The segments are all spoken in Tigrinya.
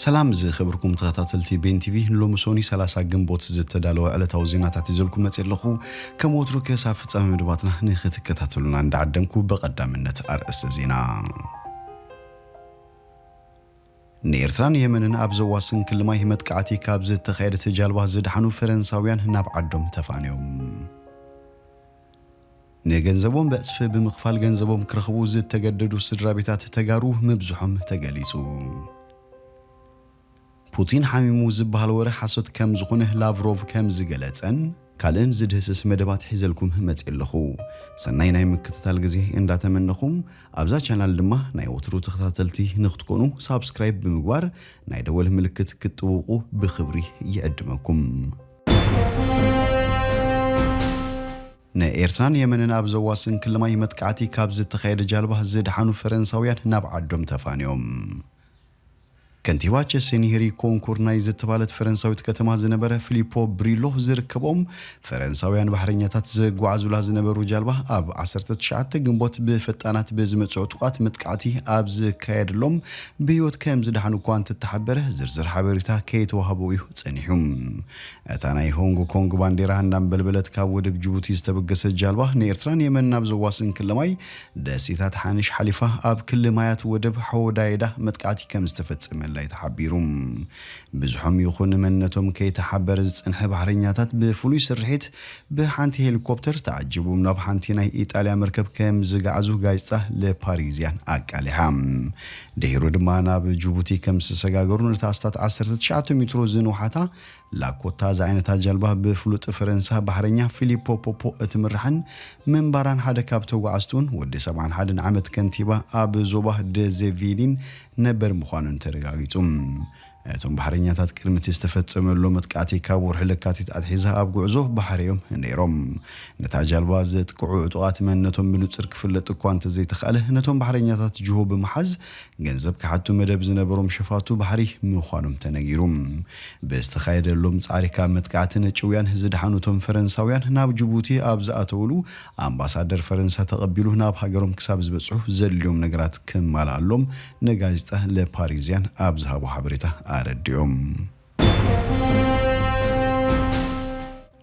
ሰላም ዝኸበርኩም ተኸታተልቲ ቤን ቲቪ፣ ሎሚ ሶኒ ሰላሳ ግንቦት ዝተዳለወ ዕለታዊ ዜናታት ይዘልኩም መጽእ ኣለኹ። ከም ወትሩ ክሳብ ፍጻሜ መደባትና ንኽትከታተሉና እንዳዓደምኩ ብቐዳምነት ኣርእስተ ዜና። ንኤርትራን የመንን ኣብ ዘዋስን ክልማይ መጥቃዕቲ ካብ ዝተኻየደት ጃልባ ዝደሓኑ ፈረንሳውያን ናብ ዓዶም ተፋንዮም። ንገንዘቦም ብዕጽፊ ብምኽፋል ገንዘቦም ክረኽቡ ዝተገደዱ ስድራ ቤታት ተጋሩ ምብዝሖም ተገሊጹ። ፑቲን ሓሚሙ ዝበሃል ወረ ሓሶት ከም ዝኾነ ላቭሮቭ ከም ዝገለጸን ካልእን ዝድህስስ መደባት ሒዘልኩም መጽእ ኣለኹ። ሰናይ ናይ ምክትታል ግዜ እንዳተመነኹም ኣብዛ ቻናል ድማ ናይ ወትሩ ተኸታተልቲ ንክትኮኑ ሳብስክራይብ ብምግባር ናይ ደወል ምልክት ክትጥውቁ ብኽብሪ ይዕድመኩም። ንኤርትራን የመንን ኣብ ዘዋስን ክልማይ መጥቃዕቲ ካብ ዝተኻየደ ጃልባ ዝደሓኑ ፈረንሳውያን ናብ ዓዶም ተፋንዮም። ከንቲባ ቸሴኒሄሪ ኮንኩር ናይ ዝተባለት ፈረንሳዊት ከተማ ዝነበረ ፊሊፖ ብሪሎ ዝርከቦም ፈረንሳውያን ባሕረኛታት ዘጓዓዙላ ዝነበሩ ጃልባ ኣብ ዓሰርተ ትሽዓተ ግንቦት ብፈጣናት ብዝመጽዑ ዕጡቓት መጥቃዕቲ ኣብ ዝካየድሎም ብህይወት ከም ዝደሓኑ እኳ እንተተሓበረ ዝርዝር ሓበሬታ ከይተዋህቦ እዩ ጸኒሑ። እታ ናይ ሆንግ ኮንግ ባንዴራ እንዳንበልበለት ካብ ወደብ ጅቡቲ ዝተበገሰት ጃልባ ንኤርትራን የመን ናብ ዘዋስን ክልማይ ደሴታት ሓንሽ ሓሊፋ ኣብ ክሊ ማያት ወደብ ሖዳይዳ መጥቃዕቲ ከም ዝተፈጸመላ እዩ ተሓቢሩ። ብዙሖም ይኹን መንነቶም ከይተሓበረ ዝጸንሐ ባሕረኛታት ብፍሉይ ስርሒት ብሓንቲ ሄሊኮፕተር ተዓጂቦም ናብ ሓንቲ ናይ ኢጣልያ መርከብ ከም ዝገዓዙ ጋዜጣ ለፓሪዝያን ኣቃሊሓ። ድሒሩ ድማ ናብ ጅቡቲ ከም ዝተሰጋገሩ ነታ ኣስታት ዓሰርተ ትሽዓተ ሜትሮ ዝንውሓታ ላኮታ ዝዓይነታ ጃልባ ብፍሉጥ ፈረንሳ ባሕረኛ ፊሊፖ ፖፖ እትምራሕን ምንባራን ሓደ ካብ ተጓዓዝቱን ወዲ ሰብዓን ሓደን ዓመት ከንቲባ ኣብ ዞባ ደዘቪሊን ነበር ምዃኑን ተረጋጊጹ። እቶም ባሕረኛታት ቅድሚ እቲ ዝተፈጸመሉ መጥቃዕቲ ካብ ወርሒ ለካቲት ኣትሒዛ ኣብ ጉዕዞ ባሕሪ እዮም ነይሮም። ነታ ጃልባ ዘጥቅዑ ዕጡቓት መንነቶም ብንጹር ክፍለጥ እኳ እንተዘይተኻእለ፣ ነቶም ባሕረኛታት ጅሆ ብምሓዝ ገንዘብ ክሓቱ መደብ ዝነበሮም ሸፋቱ ባሕሪ ምዃኖም ተነጊሩ። ብዝተኻየደሎም ጻዕሪ ካብ መጥቃዕቲ ነጭውያን ዝደሓኑ እቶም ፈረንሳውያን ናብ ጅቡቲ ኣብ ዝኣተውሉ ኣምባሳደር ፈረንሳ ተቐቢሉ ናብ ሃገሮም ክሳብ ዝበጽሑ ዘድልዮም ነገራት ክማልኣሎም ንጋዜጣ ለፓሪዝያን ኣብ ዝሃቦ ሓበሬታ ኣረዲኦም።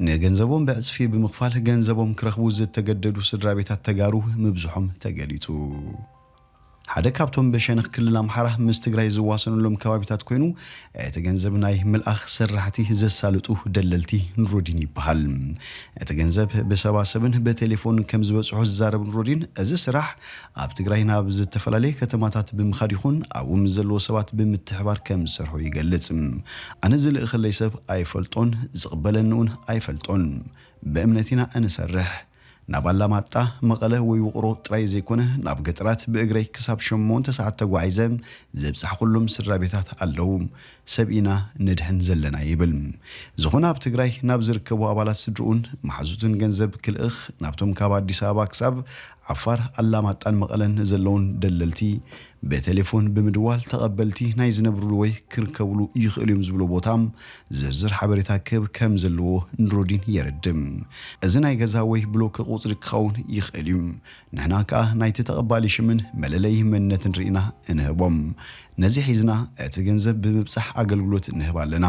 ንገንዘቦም ብዕጽፊ ብምኽፋል ገንዘቦም ክረኽቡ ዝተገደዱ ስድራ ቤታት ተጋሩ ምብዝሖም ተገሊጹ። ሓደ ካብቶም ብሸነኽ ክልል ኣምሓራ ምስ ትግራይ ዝዋሰኑሎም ከባቢታት ኮይኑ፣ እቲ ገንዘብ ናይ ምልኣኽ ስራሕቲ ዘሳልጡ ደለልቲ ኑሩዲን ይበሃል። እቲ ገንዘብ ብሰባሰብን ብቴሌፎን ከም ዝበጽሖ ዝዛረብ ኑሩዲን፣ እዚ ስራሕ ኣብ ትግራይ ናብ ዝተፈላለየ ከተማታት ብምኻድ ይኹን ኣብኡ ምስ ዘለዎ ሰባት ብምትሕባር ከም ዝሰርሖ ይገልጽ። ኣነ ዝልእኸለይ ሰብ ኣይፈልጦን፣ ዝቕበለኒ እውን ኣይፈልጦን። ብእምነት ኢና እንሰርሕ። ናብ ኣላማጣ፣ መቐለ ወይ ውቕሮ ጥራይ ዘይኮነ፣ ናብ ገጠራት ብእግረይ ክሳብ ሸሞንተ ሰዓት ተጓዒዘ ዘብጻሕኩሎም ስድራ ቤታት ኣለዉ። ሰብ ኢና ነድሕን ዘለና ይብል። ዝኾነ ኣብ ትግራይ ናብ ዝርከቡ ኣባላት ስድርኡን መሓዙትን ገንዘብ ክልእኽ ናብቶም ካብ ኣዲስ ኣበባ ክሳብ ዓፋር፣ ኣላማጣን መቐለን ዘለውን ደለልቲ ብቴሌፎን ብምድዋል ተቐበልቲ ናይ ዝነብሩሉ ወይ ክርከብሉ ይኽእሉ እዮም ዝብሎ ቦታ ዝርዝር ሓበሬታ ክህብ ከም ዘለዎ ንሮዲን የረድእ። እዚ ናይ ገዛ ወይ ብሎክ ቁጽሪ ክኸውን ይኽእል እዩ። ንሕና ከኣ ናይቲ ተቐባሊ ሽምን መለለዪ መንነትን ርኢና እንህቦም። ነዚ ሒዝና እቲ ገንዘብ ብምብጻሕ ኣገልግሎት ንህብ ኣለና።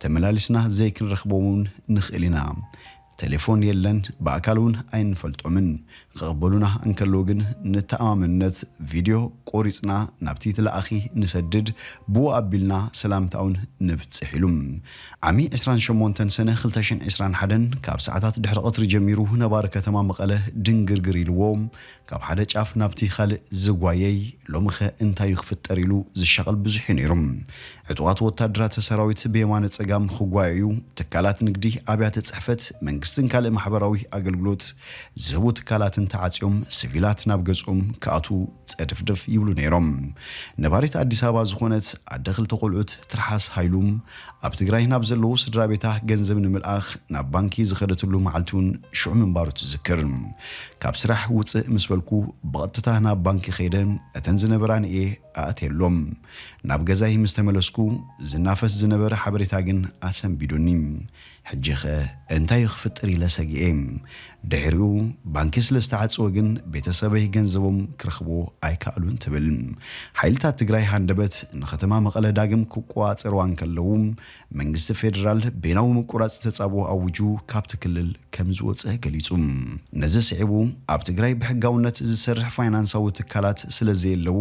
ተመላሊስና ዘይክንረኽቦም እውን ንኽእል ኢና። ቴሌፎን የለን፣ ብኣካል እውን ኣይንፈልጦምን። ክቕበሉና እንከለዉ ግን ንተኣማመንነት ቪድዮ ቆሪጽና ናብቲ ተላኣኺ ንሰድድ፣ ብኡ ኣቢልና ሰላምታ እውን ንብጽሕ ኢሉ። ዓሚ ዕስራን ሸሞንተን ሰነ ክልተ ሽሕን ዕስራን ሓደን ካብ ሰዓታት ድሕሪ ቀትሪ ጀሚሩ ነባሪ ከተማ መቐለ ድንግርግር ኢልዎ ካብ ሓደ ጫፍ ናብቲ ካልእ ዝጓየይ፣ ሎምኸ እንታይ እዩ ክፍጠር ኢሉ ዝሻቐል ብዙሕ እዩ ነይሩ። ዕጡቓት ወታደራት ሰራዊት ብየማነ ጸጋም ክጓየዩ፣ ትካላት ንግዲ፣ ኣብያተ ጽሕፈት፣ መንግስትን ካልእ ማሕበራዊ ኣገልግሎት ዝህቡ ትካላትን ተዓጽዮም፣ ሲቪላት ናብ ገጾም ክኣትዉ ጸድፍድፍ ይብሉ ነይሮም። ነባሪት ኣዲስ ኣበባ ዝኾነት ኣደ ክልተ ቆልዑት ትርሓስ ሃይሉ፣ ኣብ ትግራይ ናብ ዘለዉ ስድራ ቤታ ገንዘብ ንምልኣኽ ናብ ባንኪ ዝኸደትሉ መዓልቲ እውን ሽዑ ምንባሩ ትዝክር። ካብ ስራሕ ውጽእ ምስ በልኩ ብቐጥታ ናብ ባንኪ ከይደ፣ እተን ዝነበራኒ እየ ኣእትየሎም። ናብ ገዛይ ምስ ተመለስኩ፣ ዝናፈስ ዝነበረ ሓበሬታ ግን ኣሰንቢዱኒ። ሕጂኸ እንታይ ክፍጥር ኢለ ሰጊኤ። ድሕሪኡ ባንኪ ስለ ዝተዓጽወ ግን ቤተሰበይ ገንዘቦም ክረኽብዎ ኣይከኣሉን ትብል። ሓይልታት ትግራይ ሃንደበት ንከተማ መቐለ ዳግም ክቆጻጸርዋ እንከለዉ፣ መንግስቲ ፌደራል በይናዊ ምቁራጽ ተጻብኦ ኣዊጁ ካብቲ ክልል ከም ዝወጸ ገሊጹ። ነዚ ስዒቡ ኣብ ትግራይ ብሕጋውነት ዝሰርሕ ፋይናንሳዊ ትካላት ስለ ዘየለዉ፣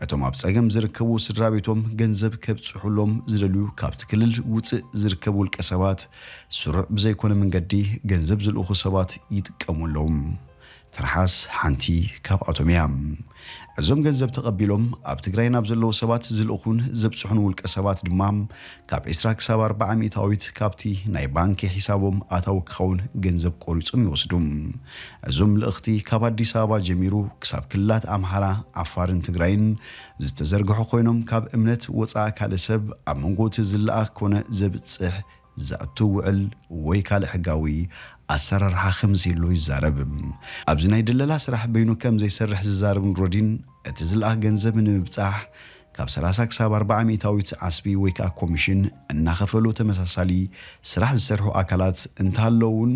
እቶም ኣብ ጸገም ዝርከቡ ስድራ ቤቶም ገንዘብ ከብጽሑሎም ዝደልዩ ካብቲ ክልል ውጽእ ዝርከቡ ውልቀ ሰባት ስሩዕ ብዘይኮነ መንገዲ ገንዘብ ዝልእኹ ሰባት ይጥቀሙ ኣለዉ። ትርሓስ ሓንቲ ካብኣቶም እያ። እዞም ገንዘብ ተቐቢሎም ኣብ ትግራይ ናብ ዘለዉ ሰባት ዝልእኹን ዘብጽሑን ውልቀ ሰባት ድማ ካብ ዕስራ ክሳብ ኣርብዓ ሚእታዊት ካብቲ ናይ ባንኪ ሒሳቦም ኣታዊ ክኸውን ገንዘብ ቆሪጾም ይወስዱ። እዞም ልእኽቲ ካብ ኣዲስ ኣበባ ጀሚሩ ክሳብ ክልላት ኣምሓራ፣ ዓፋርን ትግራይን ዝተዘርግሑ ኮይኖም፣ ካብ እምነት ወጻኢ ካልእ ሰብ ኣብ መንጎ እቲ ዝለኣኽ ኮነ ዘብጽሕ ዘእቱ ውዕል ወይ ካልእ ሕጋዊ ኣሰራርሓ ከም ዘየሎ ይዛረብ። ኣብዚ ናይ ድለላ ስራሕ በይኑ ከም ዘይሰርሕ ዝዛረብ ኑረዲን፣ እቲ ዝለኣኽ ገንዘብ ንምብጻሕ ካብ ሰላሳ ክሳብ ኣርብዓ ሚእታዊት ዓስቢ ወይ ከኣ ኮሚሽን እናኸፈሉ ተመሳሳሊ ስራሕ ዝሰርሑ ኣካላት እንተሃለዉ እውን፣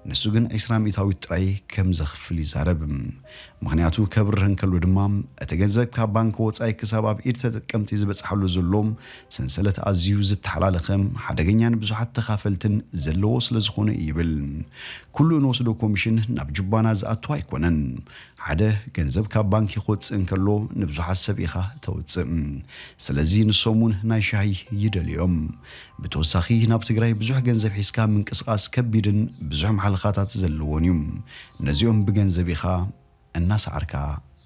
ንሱ ግን ዕስራ ሚእታዊት ጥራይ ከም ዘኽፍል ይዛረብ። ምኽንያቱ ከብርህ እንከሎ ድማ፣ እቲ ገንዘብ ካብ ባንክ ወጻኢ ክሳብ ኣብ ኢድ ተጠቀምቲ ዝበጽሓሉ ዘሎ ሰንሰለት ኣዝዩ ዝተሓላለኸ፣ ሓደገኛን ብዙሓት ተኻፈልትን ዘለዎ ስለ ዝኾነ እዩ ይብል። ኩሉ እንወስዶ ኮሚሽን ናብ ጁባና ዝኣቱ ኣይኮነን። ሓደ ገንዘብ ካብ ባንኪ ክወጽእ እንከሎ ንብዙሓት ሰብ ኢኻ ተውጽእ። ስለዚ ንሶም እውን ናይ ሻሂ ይደልዮም። ብተወሳኺ ናብ ትግራይ ብዙሕ ገንዘብ ሒዝካ ምንቅስቓስ ከቢድን ብዙሕ ማሕለኻታት ዘለዎን እዩ። ነዚኦም ብገንዘብ ኢኻ እናሰዓርካ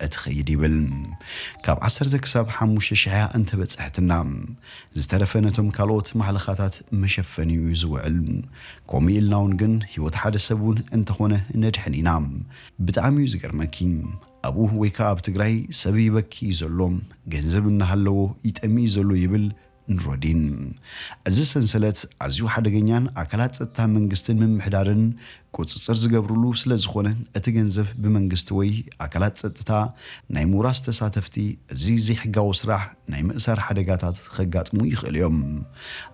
እትኸይድ ይብል። ካብ ዓሰርተ ክሳብ ሓሙሽተ ሽሕ እያ እንተበጽሐትና፣ ዝተረፈ ነቶም ካልኦት ማሕለኻታት መሸፈኒ እዩ ዝውዕል። ከምኡ ኢልና እውን ግን ህይወት ሓደ ሰብ እውን እንተኾነ ነድሕን ኢና። ብጣዕሚ እዩ ዝገርመኪ። ኣብኡ ወይ ከዓ ኣብ ትግራይ ሰብ ይበኪ እዩ ዘሎ፣ ገንዘብ እናሃለዎ ይጠሚ እዩ ዘሎ ይብል ኑረዲን። እዚ ሰንሰለት ኣዝዩ ሓደገኛን ኣካላት ጸጥታ መንግስትን ምምሕዳርን ቁጽጽር ዝገብርሉ ስለ ዝኾነ፣ እቲ ገንዘብ ብመንግስቲ ወይ ኣካላት ጸጥታ ናይ ምውራስ ተሳተፍቲ እዚ ዘይሕጋዊ ስራሕ ናይ ምእሳር ሓደጋታት ከጋጥሙ ይኽእሉ እዮም።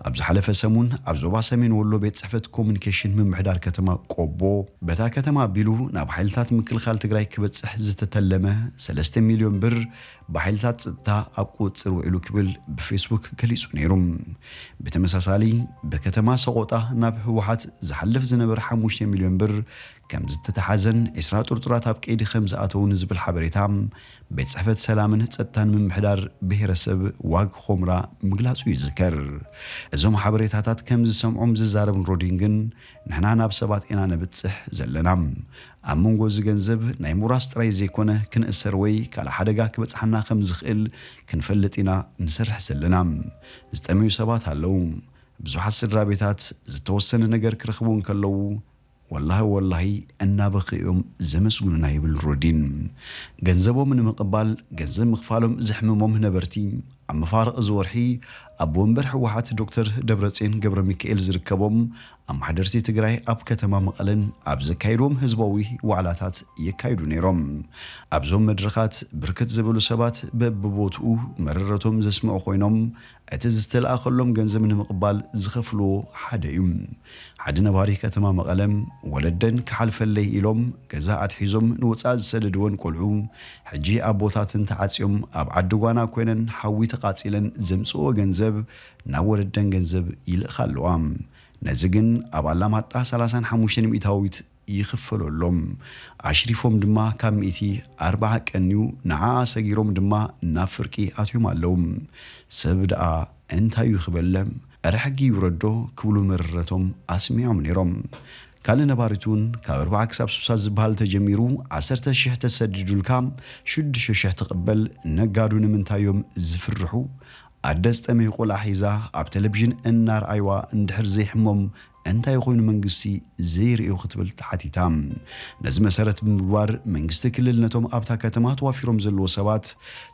ኣብ ዝሓለፈ ሰሙን ኣብ ዞባ ሰሜን ወሎ ቤት ጽሕፈት ኮሙኒኬሽን ምምሕዳር ከተማ ቆቦ፣ በታ ከተማ ኣቢሉ ናብ ሓይልታት ምክልኻል ትግራይ ክበጽሕ ዝተተለመ ሰለስተ ሚልዮን ብር ብሓይልታት ጸጥታ ኣብ ቁጽጽር ውዒሉ ክብል ብፌስቡክ ገሊጹ ነይሩ። ብተመሳሳሊ፣ ብከተማ ሰቖጣ ናብ ህወሓት ዝሓልፍ ዝነበረ ሓሙሽተ ሚልዮን ብር ከም ዝተተሓዘን ዕስራ ጥርጡራት ኣብ ቀይዲ ከም ዝኣተዉ ንዝብል ሓበሬታ፣ ቤት ጽሕፈት ሰላምን ጸጥታን ምምሕዳር ብሄረሰብ ዋግ ኾምራ ምግላጹ ይዝከር። እዞም ሓበሬታታት ከም ዝሰምዖም ዝዛረብ ኑረዲን ግን፣ ንሕና ናብ ሰባት ኢና ነብጽሕ ዘለና። ኣብ መንጎ እዚ ገንዘብ ናይ ምውራስ ጥራይ ዘይኮነ፣ ክንእሰር ወይ ካልእ ሓደጋ ክበጽሓና ከም ዝኽእል ክንፈልጥ ኢና ንሰርሕ ዘለና። ዝጠመዩ ሰባት ኣለዉ። ብዙሓት ስድራ ቤታት ዝተወሰነ ነገር ክረኽቡ እንከለዉ፣ ወላሂ ወላሂ እናበኽዮም ዘመስግኑና ይብል ኑረዲን። ገንዘቦም ንምቕባል ገንዘብ ምኽፋሎም ዘሕምሞም ነበርቲ፣ ኣብ መፋርቕ እዚ ወርሒ ኣቦ ወንበር ህወሓት ዶክተር ደብረጽዮን ገብረ ሚካኤል ዝርከቦም ኣመሓደርቲ ትግራይ ኣብ ከተማ መቐለን ኣብ ዘካየድዎም ህዝባዊ ዋዕላታት የካይዱ ነይሮም። ኣብዞም መድረኻት ብርክት ዝበሉ ሰባት በብቦትኡ መረረቶም ዘስምዑ ኮይኖም፣ እቲ ዝተለኣኸሎም ገንዘብ ንምቕባል ዝኸፍልዎ ሓደ እዩ። ሓደ ነባሪ ከተማ መቐለ፣ ወለደን ክሓልፈለይ ኢሎም ገዛ ኣትሒዞም ንወጻኢ ዝሰደድወን ቆልዑ፣ ሕጂ ኣቦታተን ተዓጽዮም ኣብ ዓዲ ጓና ኮይነን ሓዊ ተቓጺለን ዘምጽእዎ ገንዘብ ናብ ወለደን ገንዘብ ይልእኻ ኣለዋ። ነዚ ግን ኣብ ኣላማጣ ሰላሳን ሓሙሽተን ሚእታዊት ይኽፈለሎም። ኣሽሪፎም ድማ ካብ ሚእቲ ኣርብዓ ቀንዩ፣ ንዓኣ ሰጊሮም ድማ ናብ ፍርቂ ኣትዮም ኣለዉ። ሰብ ደኣ እንታይ እዩ ክበለ? እረ ሕጊ ይውረዶ ክብሉ መረረቶም ኣስሚዖም ነይሮም። ካልእ ነባሪት እውን ካብ ኣርብዓ ክሳብ ሱሳ ዝበሃል ተጀሚሩ ዓሰርተ ሽሕ ተሰዲዱልካ ሽዱሽተ ሽሕ ትቕበል ነጋዶ ንምንታይ እዮም ዝፍርሑ? ኣደ ዝጠመየ ቆልዓ ሒዛ ኣብ ቴሌቪዥን እናርኣይዋ እንድሕር ዘይሕሞም እንታይ ኮይኑ መንግስቲ ዘይርእዮ ክትብል ተሓቲታ። ነዚ መሰረት ብምግባር መንግስቲ ክልል ነቶም ኣብታ ከተማ ተዋፊሮም ዘለዉ ሰባት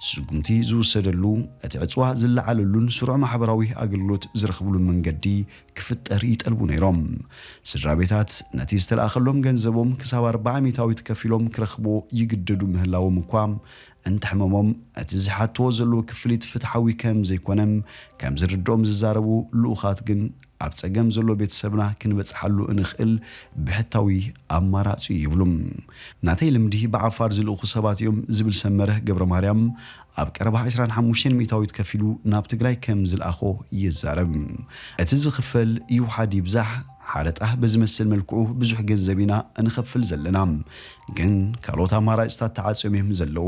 ስጉምቲ ዝውሰደሉ፣ እቲ ዕፅዋ ዝለዓለሉን ስሩዕ ማሕበራዊ ኣገልግሎት ዝረኽብሉን መንገዲ ክፍጠር ይጠልቡ ነይሮም። ስድራ ቤታት ነቲ ዝተላእኸሎም ገንዘቦም ክሳብ ኣርባዓ ሚእታዊት ከፊሎም ክረኽቦ ይግደዱ ምህላዎም እኳ፣ እንተሕመሞም እቲ ዝሓትዎ ዘለዉ ክፍሊት ፍትሓዊ ከም ዘይኮነ ከም ዝርድኦም ዝዛረቡ ልኡኻት ግን፣ ኣብ ጸገም ዘሎ ቤተሰብና ክንበጽሓሉ እንኽእል ብሕታዊ ኣማራጺ እዩ ይብሉ። ናተይ ልምዲ ብዓፋር ዝልእኹ ሰባት እዮም ዝብል ሰመረ ገብረ ማርያም፣ ኣብ ቀረባ ዕስራን ሓሙሽተን ሚእታዊት ከፊሉ ናብ ትግራይ ከም ዝለኣኾ ይዛረብ። እቲ ዝኽፈል ይውሓድ ይብዛሕ፣ ሓረጣ በዝመስል መልክዑ ብዙሕ ገንዘብ ኢና እንኸፍል ዘለና። ግን ካልኦት ኣማራፅታት ተዓፅዮም እዮም ዘለዉ።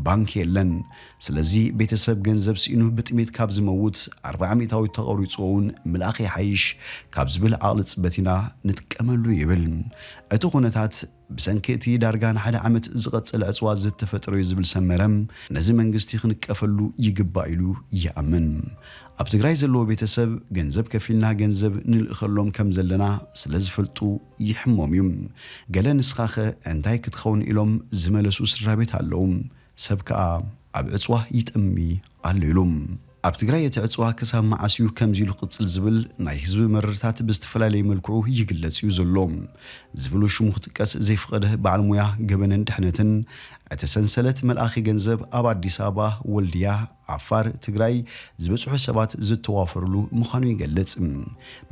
ባንክ የለን። ስለዚ ቤተሰብ ገንዘብ ስኢኑ ብጥሜት ካብ ዝመውት፣ ኣርባዓ ሚእታዊት ተቐሪፅዎ እውን ምልኣኽ ይሓይሽ ካብ ዝብል ዓቕሊ ፅበት ኢና ንጥቀመሉ ይብል። እቲ ኩነታት ብሰንኪ እቲ ዳርጋ ንሓደ ዓመት ዝቐጸለ ዕጽዋ ዝተፈጠረ እዩ ዝብል ሰመረ፣ ነዚ መንግስቲ ክንቀፈሉ ይግባእ ኢሉ ይኣምን። ኣብ ትግራይ ዘለዎ ቤተሰብ ገንዘብ ከፊልና ገንዘብ ንልእኸሎም ከም ዘለና ስለ ዝፈልጡ ይሕሞም እዩ። ገለ ንስኻኸ እንታይ ክትኸውን ኢሎም ዝመለሱ ስድራ ቤት ኣለዉ። ሰብ ከኣ ኣብ ዕጽዋ ይጠሚ ኣሎ ኢሉ። ኣብ ትግራይ እቲ ዕጽዋ ክሳብ መዓስ እዩ ከምዚ ኢሉ ክቕጽል ዝብል ናይ ህዝቢ መረርታት ብዝተፈላለየ መልክዑ ይግለጽ እዩ ዘሎ ዝብሉ ሽሙ ክጥቀስ ዘይፍቐደ በዓል ሞያ ገበንን ድሕነትን፣ እቲ ሰንሰለት መልኣኺ ገንዘብ ኣብ ኣዲስ ኣበባ፣ ወልድያ፣ ዓፋር፣ ትግራይ ዝበጽሑ ሰባት ዝተዋፈሩሉ ምዃኑ ይገልጽ።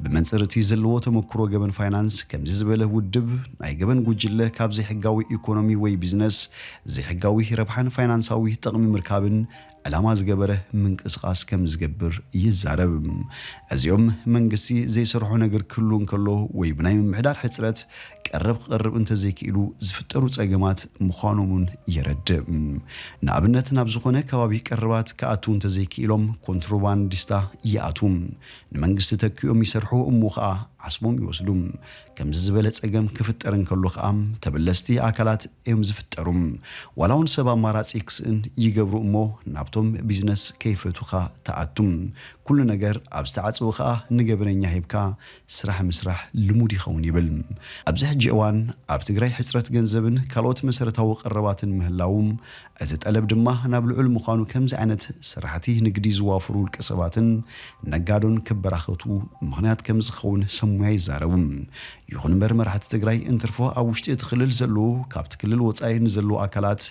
ብመንጽር እቲ ዘለዎ ተመክሮ ገበን ፋይናንስ፣ ከምዚ ዝበለ ውድብ ናይ ገበን ጉጅለ ካብ ዘይሕጋዊ ኢኮኖሚ ወይ ቢዝነስ ዘይሕጋዊ ረብሓን ፋይናንሳዊ ጥቕሚ ምርካብን ዕላማ ዝገበረ ምንቅስቓስ ከም ዝገብር ይዛረብ። እዚኦም መንግስቲ ዘይሰርሖ ነገር ክህሉ እንከሎ ወይ ብናይ ምምሕዳር ሕጽረት ቀረብ ክቐርብ እንተዘይክኢሉ ዝፍጠሩ ጸገማት ምዃኖም እውን የረድእ። ንኣብነት ናብ ዝኾነ ከባቢ ቀረባት ክኣትዉ እንተዘይክኢሎም ኮንትሮባንዲስታ ይኣትዉ። ንመንግስቲ ተኪኦም ይሰርሑ እሞ ኸኣ ዓስቦም ይወስዱ። ከምዚ ዝበለ ጸገም ክፍጠር እንከሎ ኸኣ ተበለስቲ ኣካላት እዮም ዝፍጠሩ። ዋላ እውን ሰብ ኣማራጺ ክስእን ይገብሩ እሞ ናብቶም ቢዝነስ ከይፈቱኻ ትኣቱ። ኩሉ ነገር ኣብ ዝተዓጽወ ኸኣ ንገበነኛ ሂብካ ስራሕ ምስራሕ ልሙድ ይኸውን ይብል። ኣብዚ ሕጂ እዋን ኣብ ትግራይ ሕጽረት ገንዘብን ካልኦት መሰረታዊ ቀረባትን ምህላዉ፣ እቲ ጠለብ ድማ ናብ ልዑል ምዃኑ ከምዚ ዓይነት ስራሕቲ ንግዲ ዝዋፍሩ ውልቀ ሰባትን ነጋዶን ክበራኸቱ ምኽንያት ከም ዝኸውን ሰብ ሞያ ይዛረቡ። ይኹን እምበር መራሕቲ ትግራይ እንትርፎ ኣብ ውሽጢ እቲ ክልል ዘለዉ ካብቲ ክልል ወጻኢ ንዘለዉ ኣካላት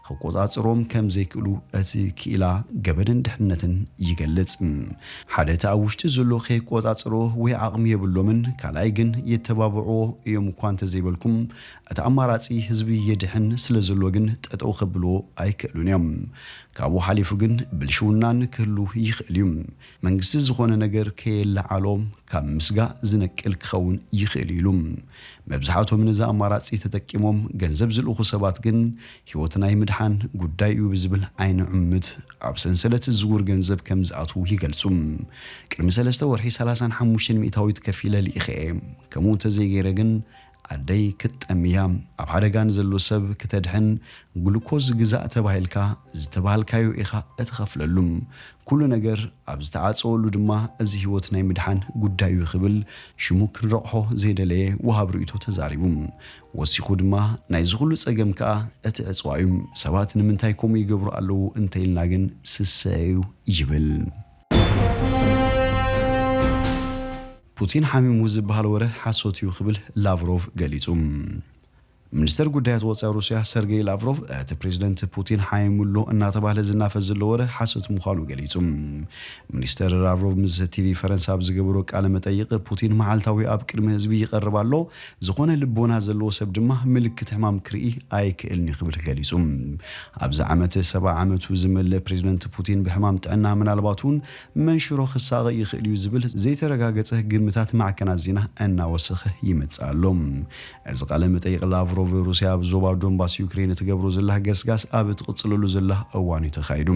ክቆጻጽሮም ከም ዘይክእሉ እቲ ክኢላ ገበንን ድሕነትን ይገልጽ። ሓደ እቲ ኣብ ውሽጢ ዘሎ ከይቆጻጽሮ ወይ ዓቕሚ የብሎምን፣ ካልኣይ ግን የተባብዕዎ እዮም እኳ እንተዘይበልኩም፣ እቲ ኣማራጺ ህዝቢ የድሕን ስለ ዘሎ ግን ጠጠው ከብልዎ ኣይክእሉን እዮም። ካብኡ ሓሊፉ ግን ብልሽውናን ክህሉ ይኽእል እዩ። መንግስቲ ዝኾነ ነገር ከየለዓሎ ካብ ምስጋእ ዝነቅል ክኸውን ይኽእል ኢሉ። መብዛሕቶም ነዚ ኣማራጺ ተጠቂሞም ገንዘብ ዝልእኹ ሰባት ግን ህይወት ናይ ምድሓን ጉዳይ እዩ ብዝብል ዓይኒ ዕምት ኣብ ሰንሰለት ዝውር ገንዘብ ከም ዝኣትዉ ይገልጹ። ቅድሚ ሰለስተ ወርሒ ሰላሳን ሓሙሽተን ሚእታዊት ከፊለ ልኢኸ እየ። ከምኡ እንተዘይገይረ ግን ኣደይ ክትጠሚ እያ። ኣብ ሓደጋ ንዘሎ ሰብ ክተድሕን ግሉኮዝ ግዛእ ተባሂልካ ዝተባሃልካዮ ኢኻ እትኸፍለሉ። ኩሉ ነገር ኣብ ዝተዓጸወሉ ድማ እዚ ህይወት ናይ ምድሓን ጉዳይ እዩ ክብል ሽሙ ክንረቕሖ ዘይደለየ ወሃብ ርእይቶ ተዛሪቡ። ወሲኹ ድማ ናይዚ ኩሉ ጸገም ከኣ እቲ ዕጽዋ እዩ። ሰባት ንምንታይ ከምኡ ይገብሩ ኣለዉ እንተኢልና ግን ስሰ እዩ ይብል። ፑቲን ሓሚሙ ዝበሃል ወረ ሓሶት እዩ ክብል ላቭሮቭ ገሊጹ። ሚኒስተር ጉዳያት ወጻኢ ሩስያ ሰርጌይ ላቭሮቭ እቲ ፕሬዝደንት ፑቲን ሓሚሙ ኣሎ እናተባህለ ዝናፈስ ዘሎ ወረ ሓሶት ምዃኑ ገሊጹ። ሚኒስተር ላቭሮቭ ምስ ቲቪ ፈረንሳ ኣብ ዝገበሮ ቃለ መጠይቕ ፑቲን መዓልታዊ ኣብ ቅድሚ ህዝቢ ይቐርብ ኣሎ፣ ዝኾነ ልቦና ዘለዎ ሰብ ድማ ምልክት ሕማም ክርኢ ኣይክእልን እዩ ክብል ገሊጹ። ኣብዚ ዓመት ሰብዓ ዓመቱ ዝመልእ ፕሬዝደንት ፑቲን ብሕማም ጥዕና ምናልባት እውን መንሽሮ ክሳቐ ይኽእል እዩ ዝብል ዘይተረጋገጸ ግምታት ማዕከናት ዜና እናወሰኸ ይመጽእ ኣሎ። እዚ ቃለ መጠይቕ ላቭሮቭ ሩስያ ኣብ ዞባ ዶንባስ ዩክሬን እትገብሮ ዘላ ገስጋስ ኣብ እትቕጽለሉ ዘላ እዋን እዩ ተኻይዱ።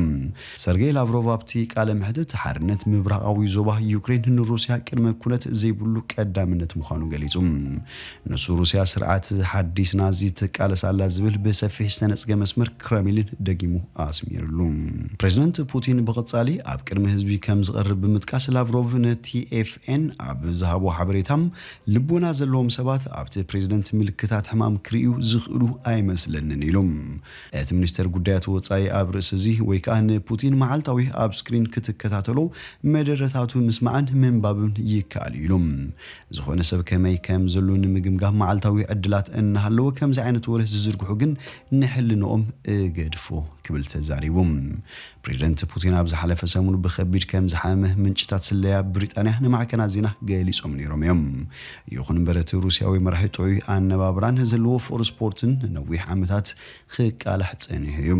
ሰርጌይ ላቭሮቭ ኣብቲ ቃለ መሕትት ሓርነት ምብራቓዊ ዞባ ዩክሬን ንሩስያ ቅድመ ኩነት ዘይብሉ ቀዳምነት ምዃኑ ገሊጹ። ንሱ ሩስያ ስርዓት ሓዲስ ናዚ ትቃለስ ኣላ ዝብል ብሰፊሕ ዝተነጽገ መስመር ክረምሊን ደጊሙ ኣስሚርሉ። ፕሬዝደንት ፑቲን ብቐጻሊ ኣብ ቅድሚ ህዝቢ ከም ዝቐርብ ብምጥቃስ ላቭሮቭ ንቲኤፍኤን ኣብ ዝሃቦ ሓበሬታ ልቦና ዘለዎም ሰባት ኣብቲ ፕሬዝደንት ምልክታት ሕማም ክርእዩ ዝኽእሉ ኣይመስለንን ኢሉ። እቲ ሚኒስተር ጉዳያት ወጻኢ ኣብ ርእሲ እዚ ወይ ከኣ ንፑቲን መዓልታዊ ኣብ ስክሪን ክትከታተሎ መደረታቱ ምስማዕን ምንባብን ይከኣል እዩ ኢሉ። ዝኾነ ሰብ ከመይ ከም ዘሎ ንምግምጋም መዓልታዊ ዕድላት እናሃለወ ከምዚ ዓይነት ወረ ዝዝርግሑ ግን ንሕልንኦም እገድፎ ክብል ተዛሪቡ። ፕሬዚደንት ፑቲን ኣብ ዝሓለፈ ሰሙን ብኸቢድ ከም ዝሓመመ ምንጭታት ስለያ ብሪጣንያ ንማዕከናት ዜና ገሊጾም ነይሮም እዮም። ይኹን እምበር እቲ ሩስያዊ መራሒ ጥዑይ ኣነባብራን ዘለዎ ፍቕሪ ስፖርትን ንነዊሕ ዓመታት ክቃላሕ ጸኒሑ እዩ።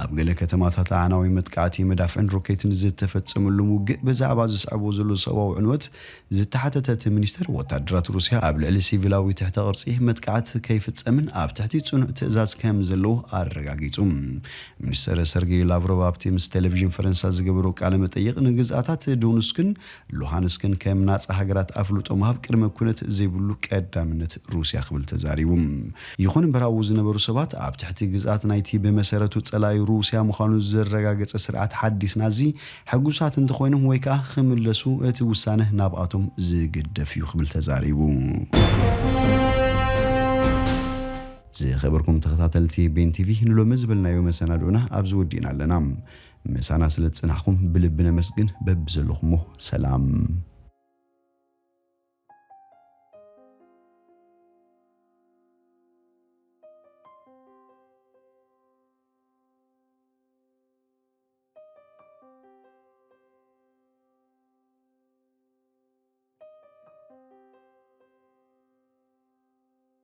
ኣብ ገለ ከተማታት ኣዕናዊ መጥቃዕቲ መዳፍዕን ሮኬትን ዝተፈጸመሎም ውግእ ብዛዕባ ዝስዕቦ ዘሎ ሰብኣዊ ዕንወት ዝተሓተተ እቲ ሚኒስተር፣ ወታደራት ሩስያ ኣብ ልዕሊ ሲቪላዊ ትሕተ ቅርጺ መጥቃዕቲ ከይፍጸምን ኣብ ትሕቲ ጽኑዕ ትእዛዝ ከም ዘለዉ ኣረጋጊጹ። ሚኒስተር ሰርጌይ ላቭሮቭ ኣብቲ ምስ ቴሌቪዥን ፈረንሳ ዝገበሮ ቃለ መጠይቕ ንግዝኣታት ዶንስክን ሉሃንስክን ከም ናጻ ሃገራት ኣፍልጦ ምሃብ ቅድመ ኩነት ዘይብሉ ቀዳምነት ሩስያ ክብል ተዛሪቡ። ይኹን እምበር ኣብኡ ዝነበሩ ሰባት ኣብ ትሕቲ ግዝኣት ናይቲ ብመሰረቱ ጸላኢ ሩስያ ምዃኑ ዘረጋገጸ ስርዓት ሓዲስ ናዚ ሕጉሳት እንተኾይኖም ወይ ከኣ ክምለሱ እቲ ውሳነ ናብኣቶም ዝግደፍ እዩ ክብል ተዛሪቡ። ዝኸበርኩም ተኸታተልቲ ቤን ቲቪ ንሎሚ ዝበልናዮ መሰናድኦና ኣብዚ ወዲእና ኣለና። ምሳና ስለ ዝጸናሕኩም ብልቢ ነመስግን። በብዘለኹሞ ሰላም።